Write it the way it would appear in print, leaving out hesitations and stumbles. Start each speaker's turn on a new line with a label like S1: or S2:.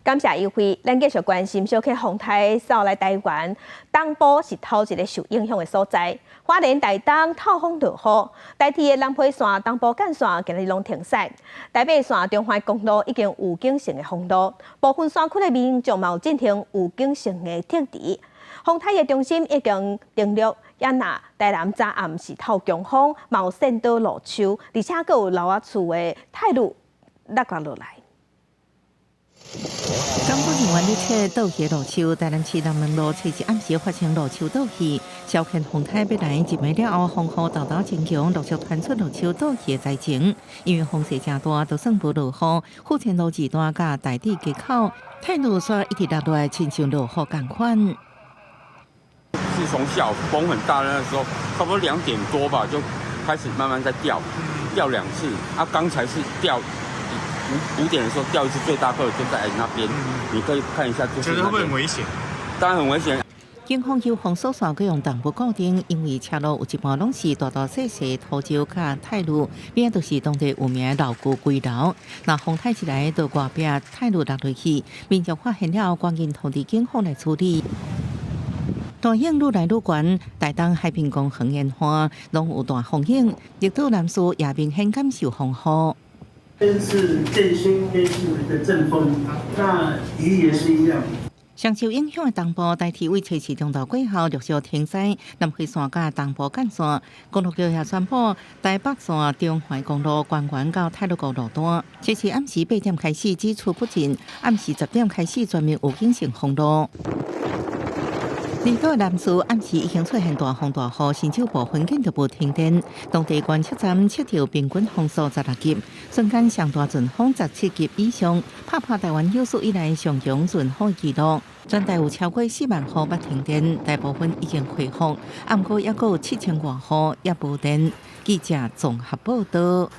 S1: 感謝優惠，咱繼續關心小克風颱掃來台灣，東部是頭一个受影響的所在。花蓮、台東透風落雨，台鐵的南迴線、東部幹線今日攏停駛。台北線中環公路已經預警性的封路，部分山區的民眾嘛有進行預警性的撤離。風颱的中心已經登陸，也若台南昨暗是透強風，嘛有鉎倒路樹，而且閣有樓仔厝的泰路落落來。
S2: 港府人員咧測倒去路樹，台南市南門路初一暗時發生路樹倒去，小犬風颱欲來一暝了後，風雨豆豆增強，陸續傳出路樹倒去的災情。因為風勢誠大，就算無落雨，富前路二段佮大直街口太露煞一直落落來，親像落雨仝款。
S3: 是從下午風很大那時候，差不多2點多吧，就開始慢慢在掉，掉兩次。啊，剛才是掉5點的時候掉一次最大個，就在那邊，你可以看一下，就是
S4: 覺得會不會很危險？
S3: 當然很危險。
S2: 警方有封鎖線閣用重物固定，因為車路有一半攏是大大細細土石佮泰路，邊仔都是當地有名的老舊歸樓。若風颱一來，就外壁泰路落落去，民眾發現了後，趕緊通知警方來處理。大雨愈來愈懸，台東海濱公園沿岸攏有大風影，綠島南勢也明顯感受風雨。
S5: 邊是陣風，邊是一個陣風，那雨也是一樣。
S2: 上受影響的東部，台鐵為初四中晝過後陸續停駛南迴線佮東部幹線，公路局也宣布台北線中環公路關園到太魯閣路段，初四暗時8點開始只出不進，暗時10點開始全面預警性封路。離島南勢暗時已經出現大風大雨，甚至部分建築物停電。當地觀測站測著平均風速16級，瞬間上大陣風17級以上，拍破台灣有史以來上強陣風紀錄。全台有超過4萬戶欲停電，大部分已經恢復，毋過猶閣有7000外戶猶無電。記者綜合報導。